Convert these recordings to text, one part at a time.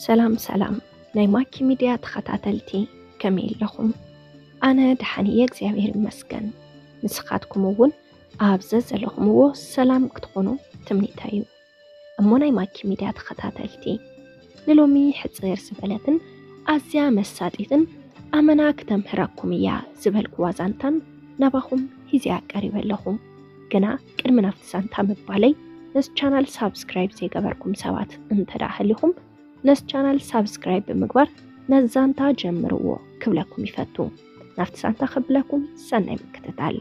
ሰላም ሰላም ናይ ማኪ ሚድያ ተኸታተልቲ፣ ከመይ ኣለኹም? ኣነ ደሓን እየ እግዚኣብሔር ይመስገን። ንስኻትኩም እውን ኣብ ዘዘለኹምዎ ሰላም ክትኾኑ ትምኒተይ እዩ። እሞ ናይ ማኪ ሚድያ ተኸታተልቲ፣ ንሎሚ ሕጽር ዝበለትን ኣዝያ መሳጢትን ኣመና ክተምህረኩም እያ ዝበልኩዋ ዛንታን ናባኹም ሂዝያ ቀሪበ ኣለኹ። ግና ቅድሚ ናብቲ ዛንታ ምባለይ፣ ነዚ ቻናል ሳብስክራይብ ዘይገበርኩም ሰባት እንተ ደኣ ሃሊኹም፣ ነዚ ቻናል ሳብስክራይብ ብምግባር ነዚ ዛንታ ጀምርዎ ክብለኩም ይፈቱ። ናብቲ ዛንታ ከብለኩም ሰናይ ምክትታል።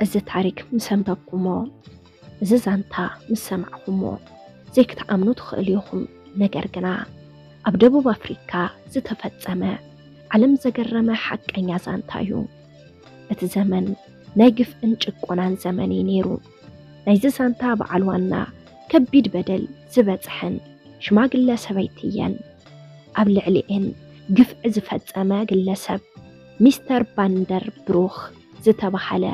እዚ ታሪክ ምስ ኣንበብኩሞ፣ እዚ ዛንታ ምስ ሰማዕኹሞ ዘይክትኣምኑ ትኽእሉ ኢኹም። ነገር ግና ኣብ ደቡብ ኣፍሪካ ዝተፈጸመ ዓለም ዘገረመ ሓቀኛ ዛንታ እዩ። እቲ ዘመን ናይ ግፍዕን ጭቆናን ዘመን እዩ ነይሩ። ናይዚ ዛንታ በዓል ዋና ከቢድ በደል ዝበጽሐን ሽማግለ ሰበይቲ እየን። ኣብ ልዕሊኤን ግፍዒ ዝፈጸመ ግለሰብ ሚስተር ባንደር ብሩኽ ዝተባሃለ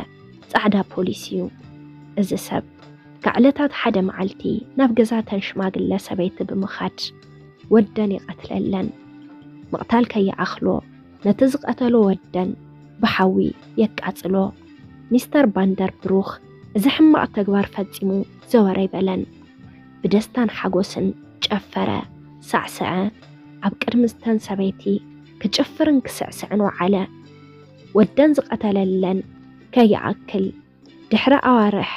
ጻዕዳ ፖሊስ እዩ። እዚ ሰብ ካብ ዕለታት ሓደ መዓልቲ ናብ ገዛ ተን ሽማግለ ሰበይቲ ብምኻድ ወደን ይቐትለለን። ምቕታል ከይኣኽሎ ነቲ ዝቐተሎ ወደን ብሓዊ የቃጽሎ። ሚስተር ባንደር ብሩኽ እዚ ሕማቕ ተግባር ፈጺሙ ዘወር ኣይበለን። ብደስታን ሓጎስን ጨፈረ፣ ሳዕሰዐ። ኣብ ቅድሚ ዝተን ሰበይቲ ክጭፍርን ክስዕስዕን ወዓለ። ወደን ዝቐተለለን ከይኣክል ድሕሪ ኣዋርሕ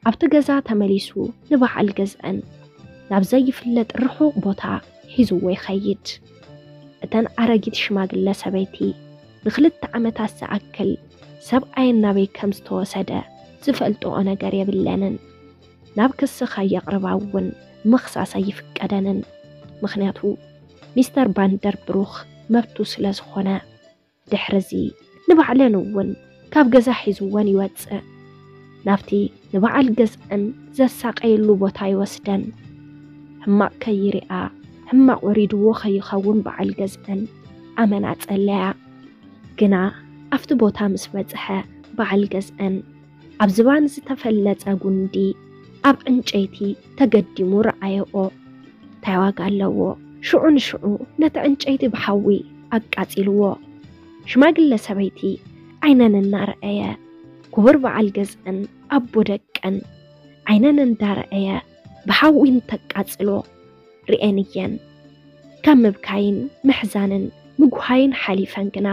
ኣብቲ ገዛ ተመሊሱ ንበዓል ገዝአን ናብ ዘይፍለጥ ርሑቕ ቦታ ሒዝዎ ይኸይድ። እተን ኣረጊት ሽማግለ ሰበይቲ ንኽልተ ዓመታት ዝኣክል ሰብኣየን ናበይ ከም ዝተወሰደ ዝፈልጥኦ ነገር የብለንን። ናብ ክሲ ከየቕርባ እውን ምኽሳስ ኣይፍቀደንን። ምኽንያቱ ሚስተር ባንደር ብሩኽ መብቱ ስለ ዝኾነ። ድሕርዚ ንባዕለን እውን ካብ ገዛ ሒዝወን ይወጽእ። ናብቲ ንበዓል ገዝአን ዘሳቀየሉ ቦታ ይወስደን። ሕማቕ ከይሪኣ ሕማቕ ወሪድዎ ከይኸውን በዓል ገዝአን ኣመና ጸለያ። ግና ኣብቲ ቦታ ምስ በጽሐ በዓል ገዝአን ኣብ ዝባን ዝተፈለጸ ጉንዲ ኣብ ዕንጨይቲ ተገዲሙ ረኣየኦ። እንታይ ዋጋ ኣለዎ? ሽዑ ንሽዑ ነቲ ዕንጨይቲ ብሓዊ ኣቃጺልዎ። ሽማግለ ሰበይቲ ዓይነን እናረኣየ፣ ክቡር በዓል ገዝአን ኣቦ ደቀን ዓይነን እንዳረኣየ ብሓዊ እንተቃጽሎ ርኤን እየን። ካብ ምብካይን ምሕዛንን ምጉሃይን ሓሊፈን ግና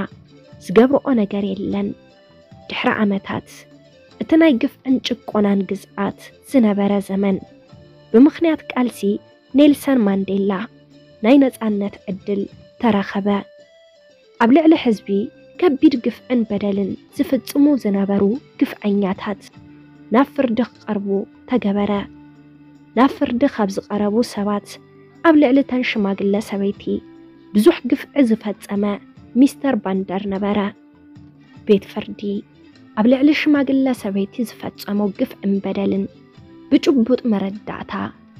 ዝገብርኦ ነገር የለን። ድሕሪ ዓመታት እቲ ናይ ግፍዕን ጭቆናን ግዝኣት ዝነበረ ዘመን ብምኽንያት ቃልሲ ኔልሰን ማንዴላ ናይ ነጻነት ዕድል ተረኸበ። ኣብ ልዕሊ ህዝቢ ከቢድ ግፍዕን በደልን ዝፍጽሙ ዝነበሩ ግፍዐኛታት ናብ ፍርዲ ክቐርቡ ተገበረ። ናብ ፍርዲ ካብ ዝቐረቡ ሰባት ኣብ ልዕሊ ተን ሽማግለ ሰበይቲ ብዙሕ ግፍዒ ዝፈጸመ ሚስተር ባንደር ነበረ። ቤት ፍርዲ ኣብ ልዕሊ ሽማግለ ሰበይቲ ዝፈጸሞ ግፍዕን በደልን ብጭቡጥ መረዳእታ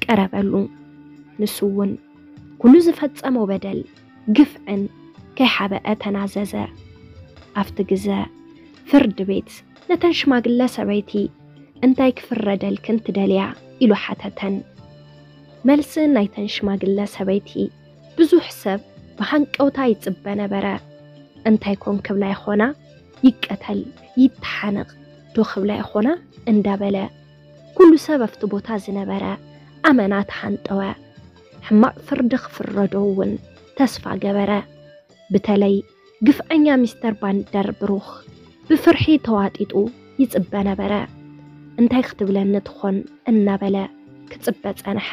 ቀረበሉ። ንሱ እውን ኩሉ ዝፈጸሞ በደል ግፍዕን ከይሓበአ ተናዘዘ። ኣብቲ ግዘ ፍርድ ቤት ነተን ሽማግለ ሰበይቲ እንታይ ክፍረደልክን ትደልያ ኢሉ ሓተተን። መልሲ ናይተን ሽማግለ ሰበይቲ ብዙሕ ሰብ ብሃንቀውታ ይጽበ ነበረ። እንታይ ኮን ክብላ ይኾና? ይቀተል፣ ይተሓነቕ ዶ ክብላ ይኾና? እንዳበለ ኩሉ ሰብ ኣብቲ ቦታ ዝነበረ ኣመና ተሃንጠወ። ሕማቕ ፍርዲ ክፍረዶ እውን ተስፋ ገበረ። ብተለይ ግፍዐኛ ሚስተር ባንደር ብሩኽ ብፍርሒ ተዋጢጡ ይጽበ ነበረ። እንታይ ክትብለኒ ትኾን እናበለ ክጽበ ጸንሐ።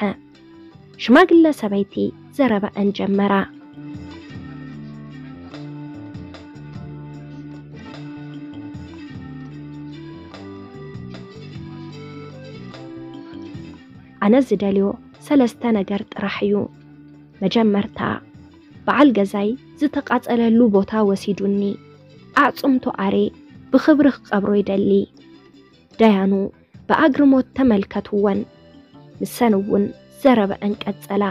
ሽማግለ ሰበይቲ ዘረባኣን ጀመራ። ኣነ ዝደልዮ ሰለስተ ነገር ጥራሕ እዩ። መጀመርታ በዓል ገዛይ ዝተቓጸለሉ ቦታ ወሲዱኒ ኣዕጽምቱ ኣሬ ብኽብሪ ክቐብሮ ይደሊ። ዳያኑ ብኣግርሞት ተመልከትወን። ንሰን እውን ዘረበአን ቀጸላ።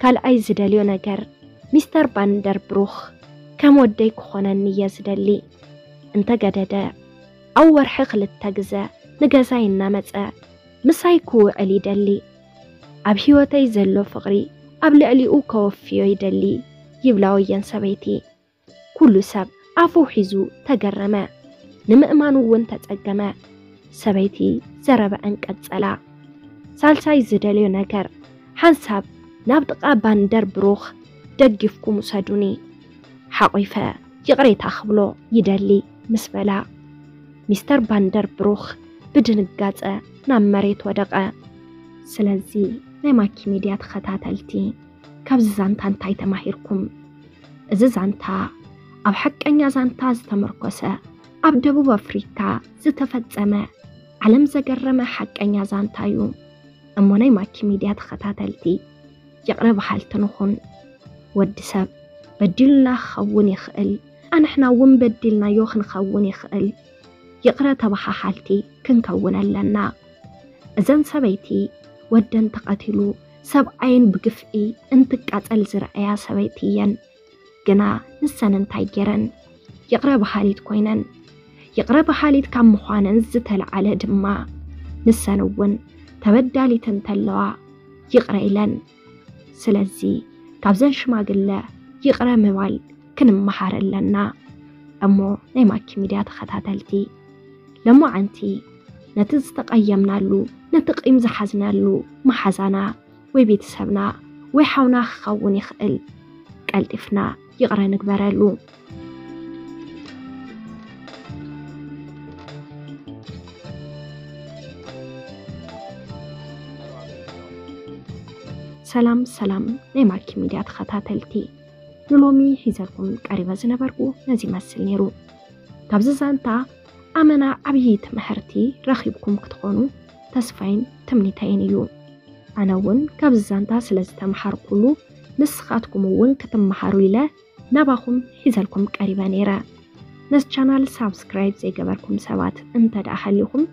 ካልኣይ ዝደልዮ ነገር ሚስተር ባንደር ብሩኽ ከም ወደይ ክኾነኒ እየ ዝደሊ። እንተገደደ፣ ኣብ ወርሒ ክልተ ግዘ ንገዛይ እናመጸ ምሳይ ክውዕል ይደሊ። ኣብ ህይወተይ ዘሎ ፍቕሪ ኣብ ልዕሊኡ ከወፍዮ ይደሊ ይብላ ወየን ሰበይቲ። ኩሉ ሰብ ኣፉ ሒዙ ተገረመ። ንምእማኑ እውን ተጸገመ። ሰበይቲ ዘረበአን ቀጸላ። ሳልሳይ ዝደልዮ ነገር፣ ሓንሳብ ናብ ጥቓ ባንደር ብሩኽ ደጊፍኩም ውሰዱኒ። ሓቑፈ ይቕሬታ ክብሎ ይደሊ ምስ በላ፣ ሚስተር ባንደር ብሩኽ ብድንጋጸ ናብ መሬት ወደቐ። ስለዚ ናይ ማኪ ሚድያ ተኸታተልቲ፣ ካብዚ ዛንታ እንታይ ተማሂርኩም? እዚ ዛንታ ኣብ ሓቀኛ ዛንታ ዝተመርኮሰ፣ ኣብ ደቡብ ኣፍሪካ ዝተፈጸመ ዓለም ዘገረመ ሓቀኛ ዛንታ እዩ። እሞ ናይ ማኪ ሚድያ ተኸታተልቲ፣ ይቕረ በሃልቲ ንኹን። ወዲ ሰብ በዲሉና ክኸውን ይኽእል፣ ኣንሕና እውን በዲልናዮ ክንኸውን ይኽእል። ይቕረ ተበሃሃልቲ ክንከውን ኣለና። እዘን ሰበይቲ ወደን ተቐቲሉ ሰብኣየን ብግፍዒ እንትቃጸል ዝረኣያ ሰበይቲ እየን። ግና ንሰን እንታይ ገይረን? ይቕረ በሃሊት ኮይነን። ይቕረ በሃሊት ካብ ምዃነን ዝተለዓለ ድማ ንሰን እውን ተበዳሊት እንተለዋ ይቕረ ኢለን። ስለዚ ካብዘን ሽማግለ ይቕረ ምባል ክንመሃር ኣለና። እሞ ናይ ማኪ ሚድያ ተኸታተልቲ፣ ለማዓንቲ ነቲ ዝተቐየምናሉ፣ ነቲ ቂም ዝሓዝናሉ መሓዛና ወይ ቤተሰብና ወይ ሓውና ክኸውን ይኽእል፣ ቀልጢፍና ይቕረ ንግበረሉ። ሰላም ሰላም ናይ ማኪ ሚድያ ተኸታተልቲ፣ ንሎሚ ሒዘልኩም ቀሪበ ዝነበርኩ ነዚ ይመስል ነይሩ። ካብዚ ዛንታ ኣመና ዓብዪ ትምህርቲ ረኺብኩም ክትኾኑ ተስፋይን ትምኒተይን እዩ። ኣነ እውን ካብዚ ዛንታ ስለ ዝተምሃርኩሉ፣ ንስኻትኩም እውን ክትመሃሩ ኢለ ናባኹም ሒዘልኩም ቀሪበ ነይረ። ነዚ ቻናል ሳብስክራይብ ዘይገበርኩም ሰባት እንተ ደኣ ሃሊኹም፣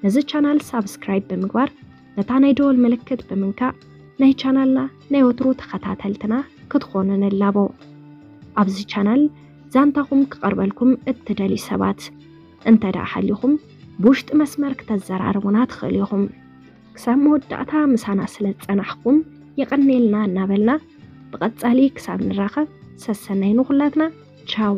ነዚ ቻናል ሳብስክራይብ ብምግባር፣ ነታ ናይ ደወል ምልክት ብምንካእ፣ ናይ ቻናልና ናይ ወትሩ ተኸታተልትና ክትኾኑ ንላቦ። ኣብዚ ቻናል ዛንታኹም ክቐርበልኩም እትደልዩ ሰባት እንተ ደኣ ሃሊኹም፣ ብውሽጢ መስመር ክተዘራርቡና ትኽእሉ ኢኹም። ክሳብ መወዳእታ ምሳና ስለ ዝጸናሕኩም የቐኔልና እናበልና፣ ብቐጻሊ ክሳብ ንራኸብ ሰሰናይ ንኹላትና። ቻው።